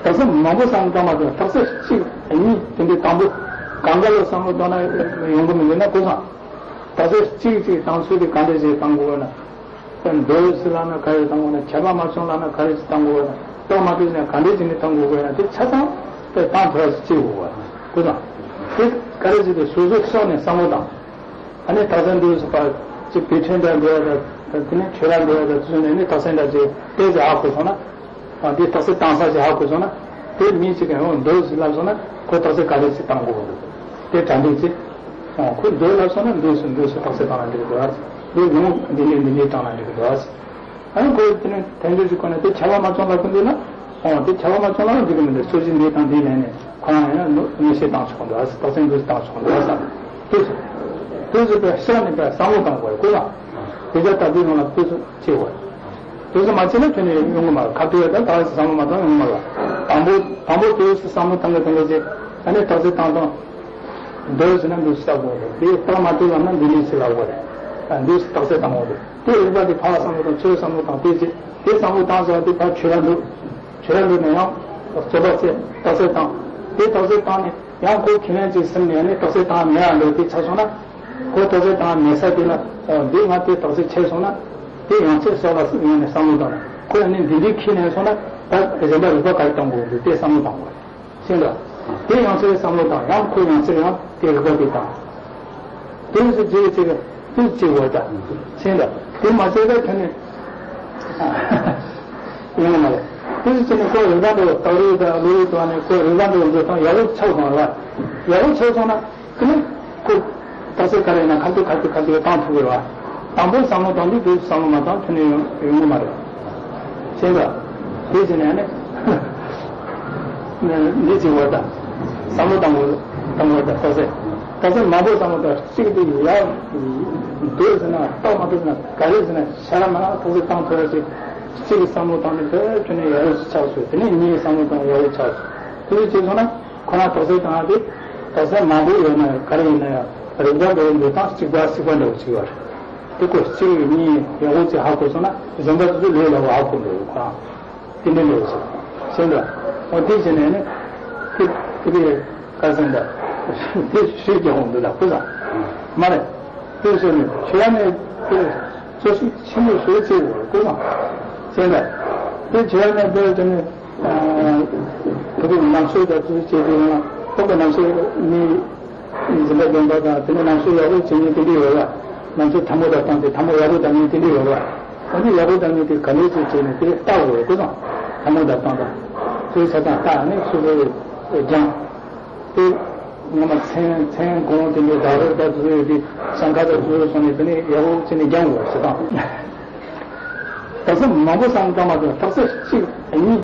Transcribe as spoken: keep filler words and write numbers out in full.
རྟགས་གསལ་མང་པོ་བསམ་བློ་བཏང་མ་ཐུབ། རྟགས་གསལ་གཅིག་གཉིས་དེ་འདྲའི་དང་པོ་གང་ག་ལ་བསམ་བློ་བཏང་ན་ཡོང་གི་མི་འདུག་ན་ཀུན་བཟང་། རྟགས་གསལ་གཅིག་གཅིག་བཏང་ཚུལ་དེ་ག་འདྲ་ཞིག་བཏང་དགོས་ན། དཔེར་ན་མདོར་བསྡུས་ལབ་ན་ག་རེ་བཏང་དགོས་ན། ཁྱབ་པ་མ་བྱུང་ལབ་ན་ག་རེ་ཞིག་བཏང་དགོས་ན། རྟོགས་མ་ཐུབ་ན་ག་འདྲ་བྱས་ནས་བཏང་དགོས་ན། དེ་ཆ་ཚང་དེ་བཏང་ཐུབ་པ་ཞིག་བྱེད་དགོས་པ་ཀུན་བཟང་། དེ་ག་རེ་ཞིག་དེ་སོ་སོའི་ཕྱོགས་ནས་བསམ་བློ་བཏང་། ཨ་ནི་རྟགས་གསལ་འདུག་ཟེར་བ་ཅིག་དཔེ་ཕྲན་འདྲ་འདུག་ཡ་དང་དེ་ནས་ཆོས་ར་འདུག་ཡ་དང་བཟོས་ནས་ནི་རྟགས་གསལ་འདྲ་ཅིག་ཏོག་ཙམ་ཧ་གོ་སོང་ན། ཨ་འདི་རྟགས་གསལ་བཏང་ས་ཅིག་ཧ་གོ་སོང་ན། དེ་མི་གཅིག་གིས་འོ་འདུག་ཟེར་ལབ་སོང་ན་ཁོ་རྟགས་གསལ་ག་རེ་ཞིག་བཏང་དགོས་ཀྱི་འདུག་དེ་གྲ་སྒྲིག་ཅིག་ཨ་ཁོས་འདུག་ལབ་སོང་ན་འདུག་ཟེར་འདུག་ཟེར་རྟགས་གསལ་བཏང་ན་འགྲིག་གི་འདུག་ཨ། འདི་ཡང་འདི་འདྲའི་འདི་འདྲའི་བཏང་ན་འགྲིག་གི་འདུག་ཨ། ཨ་ནི་ཁོས་དེ་ནས་དལ་འབྱོར་གྱི་སྒོ་ནས་དེ་ཁྱབ་པ་མ་བྱུང་ལབ་ཀྱི་འདུག་ན། ཨོ་དེ་ཁྱབ་པ་མ་བྱུང་ལབ་ན་འགྲིག་གི་མི་འདུག་སོ་སོའི་འདི་དང་འདི་ལེན་ནས་ཁོ་རང་ཡང་ན་མངོན་གསལ་བཏང་ཆོག་གི་འདུག་ཨ། རྟགས་གསལ་འདུག་བཏང་ཆོག་གི་འདུག་ཨ། དེ་ཚོ་དེ་ཚོ་པའི་ཕྱོགས་ནས་པའི་བསམ་བློ་བཏང་དགོས་ཀུན་ལ། དེ་ཚོ་ལྟ་བུའི་ནང་ལ་དེ་ཚོ་བྱེད་དགོས། དེ་ཚོ་མ་བྱས་ན་ཁྱོན་ནས་ཡོང་གི་མ་རེད། ཁ་ཐུག་ཡ་ད་ད་བསམ་བློ་མ་བཏང་ཡོང་གི་མ་རེད། དང་པོ་དང་པོ་དེ་ཚོ་བསམ་བློ་བཏང་གི་བཏང་གི་བྱས་ཨ་ནི་རྟགས་གསལ་བཏང་བཏང་། འདུག་ཟེར་ན་འདུག་ཟེར་ལབ་དགོས་རེད། དེ་རྟགས་མ་ཐུབ་ལབ་ན་འདི་འདྲ་ཞིག་ལབ་དགོས་རེད། ཨ་འདུག་ཟེར་རྟགས་གསལ་བཏང་དགོས་རེད། དེ་རིགས་པ་དེ་ཕར་བསམ་བློ་བཏང་ཚུར་བསམ་བློ་བཏང་དེ་རྗེས་དེ་བསམ་བློ་བཏང་ཟེར་བ་དེ་ཕར་ཆོས་ར་འདུག་ཆོས་ར་འདུག་ནས་ཡང་རྩོད་པ་བྱས་རྟགས་གསལ་བཏང་། དེ་རྟགས་གསལ་བཏང་ནས་ཡང་ཁོ་ཁས་ལེན་ཅིག་ཟིན་ནས་ནི་རྟགས་གསལ་བཏང་མེད་ཡ་འདུག་དེ་ཆགས་སོང་ན། ཁོ་རྟགས་གསལ་བཏང་མེད་ས་དེ་ལ་འདི་ང་དེ་རྟགས་གསལ་ཆགས་སོང་ན། དེ་ཡང་ཚེ་སྲོག་ལ་སྲིད་ཡོང་ནས་བསམ་བློ་བཏང་ན་ཁོ་ཡང་ནི་འདི་འདྲའི་ཁས་ལེན་སོང་ན་ད་གཞན་པ་རིགས་པ་ག་རེ་བཏང་དགོས་འདུག་དེ་བསམ་བློ་བཏང་དགོས། ཤེས་འདུག་དེ་ཡང་ཚེ་བསམ་བློ་བཏང་ཡང་ཁོ་ཡང་ཚེ་ཡང་དེ་རིགས་པ་དེ་དང་། དེ་ཚོ་བྱེད་ཀྱི་བྱེད་ཀྱི་དེ་བྱེད་དགོས་ད། ཤེས་འདུག་དེ་མ་བྱས་ད་ཁྱོད་ནི་ཡོང་མ་རེད། དེ་ཚོ་བྱས་ནས་ཁོ་རིགས་པ་འདྲ་བོ་རྟགས་རིགས་དང་བློ་རིགས་དང་ནི་ཁོ་རིགས་པ་འདྲ་བོ་འདུག་དང་ཡག་པོ་ཆགས་སོང་ར། ཡག་པོ་ཆགས་སོང་ན། དེ་ནས་ཁོ་རྟགས་གསལ་ག་རེ་ཡིན་ན་ཁ་ཐུག་ཁ་ཐུག་ཁ་ཐུག་བཏང་ཐུབ་ཀྱི་རེད་བ། དང་པོ་བསམ་བློ་བཏང་དུས་དུས་བསམ་བློ་མ་བཏང་ཐུབ་ནས་ཡོང་ཡོང་གི་མ་རེད། ཤེས་འདུག་དེ་བྱས་ནས་ནི་འདི་བྱེད་དགོས་དང་། བསམ་བློ་བཏང་དགོས་བཏང་དགོས་དང་རྟགས་གསལ། རྟགས་གསལ་མང་པོ་བསམ་བློ་བཏང་གཅིག་དེ་ཡག་འདོད་ཟེར་ན་རྟགས་མ་འདོད་ཟེར་ན་ག་རེ་ཟེར་ན་ཤ་ར་མ་ར་རྟགས་གསལ་བཏང་ཐུབ་ཡ་ཅིག་གཅིག་གི་བསམ་བློ་བཏང་ནས་དེ་ཁྱོན་ནས་ཡག་ཡོད་ཅིག་ཆགས་སོང་། དེ་ནས་གཉིས་ཀྱི་བསམ་བློ་བཏང་ཡག་ཡོད་ཆགས་སོང་། དེ་འདྲ་བྱས་སོང་ན། ཁོ་རང་རྟགས་གསལ་བཏང་ཡ་དེ་རྟགས་གསལ་མང་པོ་ཡོད་ན་ཡང་ག་རེ་ཡིན་ན་ཡང་རིགས་པ་འདྲ་བོ་འདོད་སྟངས་གཅིག་པ་གཅིག་པ་འདྲ་བོ་གཅིག་ཡོད་རེད། དེ་ཁོ་གཅིག་གཉིས་ཡག་པོ་གཅིག་ཧ་གོ་སོང་ན་གཞན་པ་དེ་ཚོ་ལས་སླ་བོ་ཧ་གོ་འགྲོ་ཡོད་ཁོ་རང་། དེ་འདྲ་འདྲ་བོ་ཟེར། ཤེས་འདུག་འོ་དེ་བྱས་ནས་ནི་དེ་དེ་དེ་ག་ཟེར་འདྲ་དེ་ཤེས་ཀྱི་ཧོང་འདུག་ལ་ཁོ་ཚང་མ་རེད། དེ་བྱས་ནས་ཆོས་ཡ་ནས་དེ་རྩོད་གཞི་ཆེན་པོ་བཟོས་བྱས་ཡོད་རེད་ཁོ་ཚང་། ཤེས་འདུག་དེ་ཆོས་ཡ་ནས་དེ་བྱས་ནས། ཕ་གི་ནང་ཆོས་དང་དེ་བྱེད་དུས་ཡང་ཕ་གི་ནང་ཆོས་ནི་འཛིན་པ་བདེན་པ་དང་དེ་ནས་ནང་ཆོས་ཡག་པོ་བྱེད་མཁན་དེ་འདྲ་ཡོད་ལ། ནང་ཆོས་ཐལ་མོ་དང་བཏང་སྟེ་ཐལ་མོ་ཡག་པོ་བཏང་མཁན་དེ་འདྲ་ཡོད་ལ། ཨ་ནི་ཡག་པོ་བཏང་མཁན་དེ་ག་ལེར་ཅིག་བྱས་ནས་དེ་བལྟ་དགོས་རེད་ཁོ་ཚང་། ཐལ་མོ་དང་བཏང་དང་ཚུལ་ཆ་ཚང་བལྟ་ཨ་ནི་སོ་སོ་རེ་སྦྱང་། དེ་ངོ་མ་མཚན་མཚན་གོང་དེ་འདྲའི་བདག་རེད་ད་དུ་ཡོད་དེ་ཞང་ཁ་དང་དུ་སོང་ནས་དེ་ནས་ཡག་པོ་བྱས་ནས་སྦྱང་དགོས་རེད་ཟེར་དང་། རྟགས་གསལ་མང་པོ་བསམ་བློ་བཏང་མ་ཐུབ་རྟགས་གསལ་གཅིག་གཉིས་